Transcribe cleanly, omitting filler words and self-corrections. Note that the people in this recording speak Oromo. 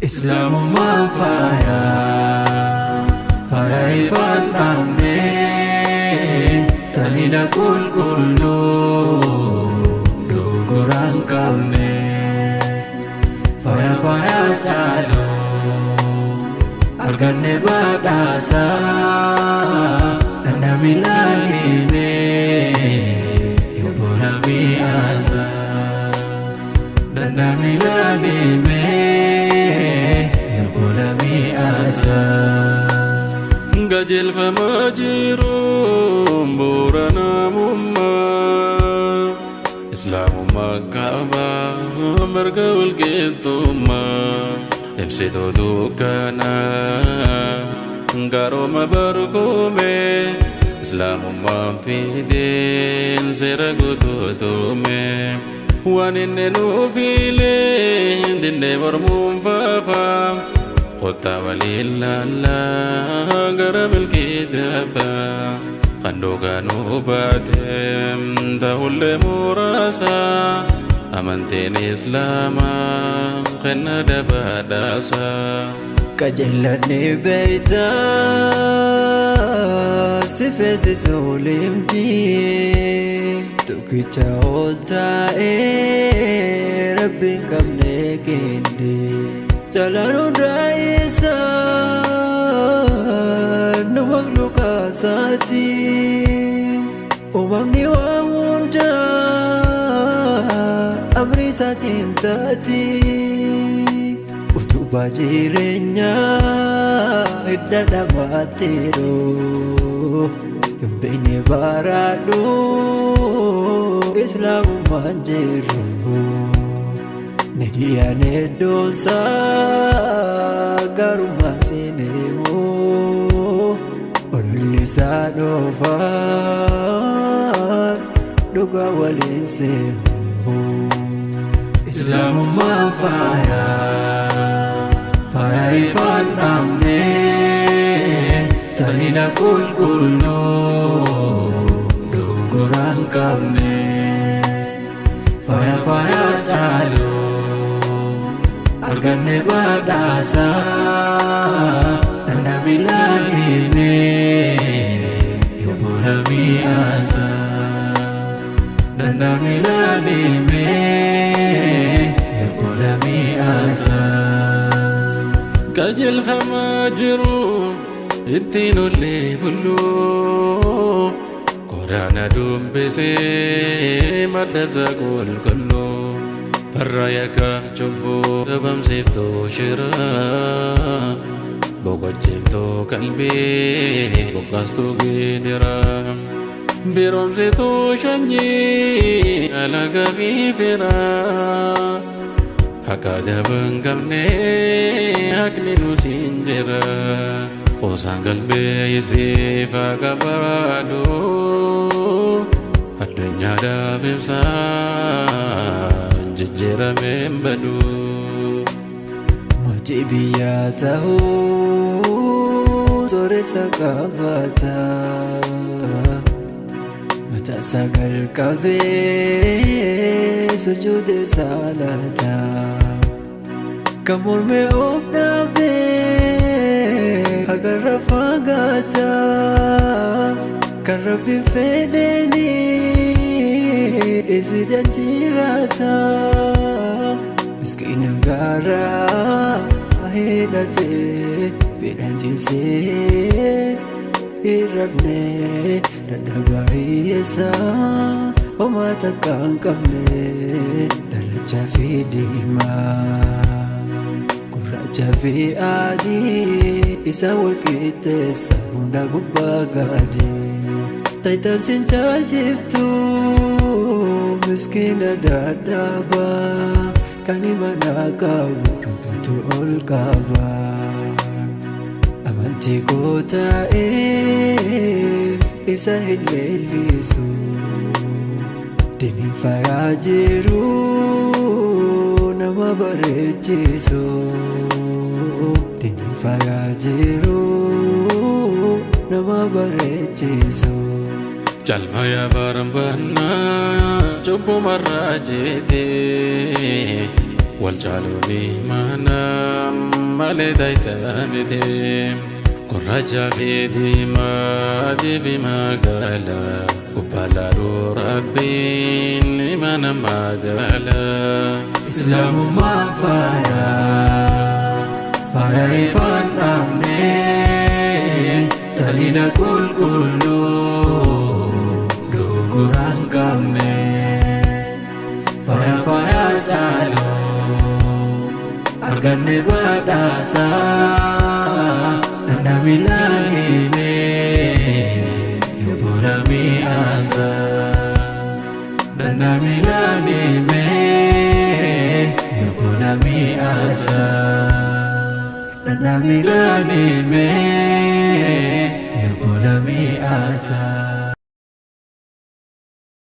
Islaamummaan faaya, faaya ifaan dhaabne, talina qulqulluu dogongoraan qabne. Faaya faaya caalu arganne badhaasa, dhandhami laalime yobbola mi'aasa. Dhandhami laalime yobbola mi'aasa. Qajeelfamaa jiruun bu'uura namummaa, Islaamummaa qaba mirga walqixxummaa. Ibsituu dukkanaa garooma barkume, Islaamummaan fideen seera guutuutume. Waan inni nuuf filee dinnee mormuun faafa, kottaa waliin laallaa gara milkii dafaa. Kan dhugaa baate ta'ullee muraasa, amantiin Islaamaa kenna dabadhaasa. Qajeelanni beeytaa si feesisuu limdii, tokkicha ol taa'ee rabbiin qabne kende. Jalaan hundaa isaa nu makluuqaasaati. Uumamni waa hundaa amri isaatiin taati. Utubaa jireenyaa hidda dhamaatteeru, hin beekne baradhu Islaamummaan jiru. Miidiyaan hedduunsaa garummaa siin himu, ololli isaa dhoofaan dhugaa waliin seemu. Islaamummaan faaya, faaya ifaan dhaabne, talina qulqulluu dogongoraan qabne. Faaya faaya caalu arganne badhaasa, dhandhami laalime yobbola mi'aasa. Dhandhami laalime yobbola mi'aasa. Qajeelfamaa jiru ittiin ollee bulluu, Quraana dubbisee madda isaa qulqulluu. Farra yakka cubbuu dhabamsiiftuu shiraa, boqochiiftuu qalbii boqqaastuu gidiraa. Biroomsituu sanyii alagaa fi firaa, Haqa daba hin qabne haqni nu siin jira. Qoosaan galbee isiif haqa barbaadu, addunyaadhaaf ibsaa jijjiiramee hin badu. Mootii biyyaa ta'uu sooressa qabaata. Mataa sagal qabee sujuudee salaata. Kan mormee of dhaabee hagarra fagaata. Kan rabbiin fedheeni isiidhaan jiraata. Miskiina garaa hidhatee beelaan ciisee hin rafne, dadhabaa hiyyeessaa homaa takka hin qabne. Dalacha fi diimaa, gurraacha fi adii, isa wal qixxeessa hunda gubbaa gadi. Taayitaan siin caalchiftu miskiina dadhabaa, kan imanaa qabu dubbatu ol qaba. Amantii koo ta'eef isa hin leellisu. Diiniin faayaa jiru nama bareechisu. Diiniin faayaa jiru nama bareechisu. Calmaya barbaannaa cubbumarraa jeetee, wal caaluun imaanaa Malee taayitaa miti. Gurraacha fi diimaa dibi magaala gubbaa rabbiin ima namaa jaala. Islaamummaa faaya, faaya ifaan dhaabne, jalina qulqulluu dogoggoraan qabne. Faaya faaya caalu arganne badhaasa dhandhami laalime yobbona mi'aasa. Dhandhami laalime yobbona mi'aasa. Dhandhami laalime yobbona mi'aasa.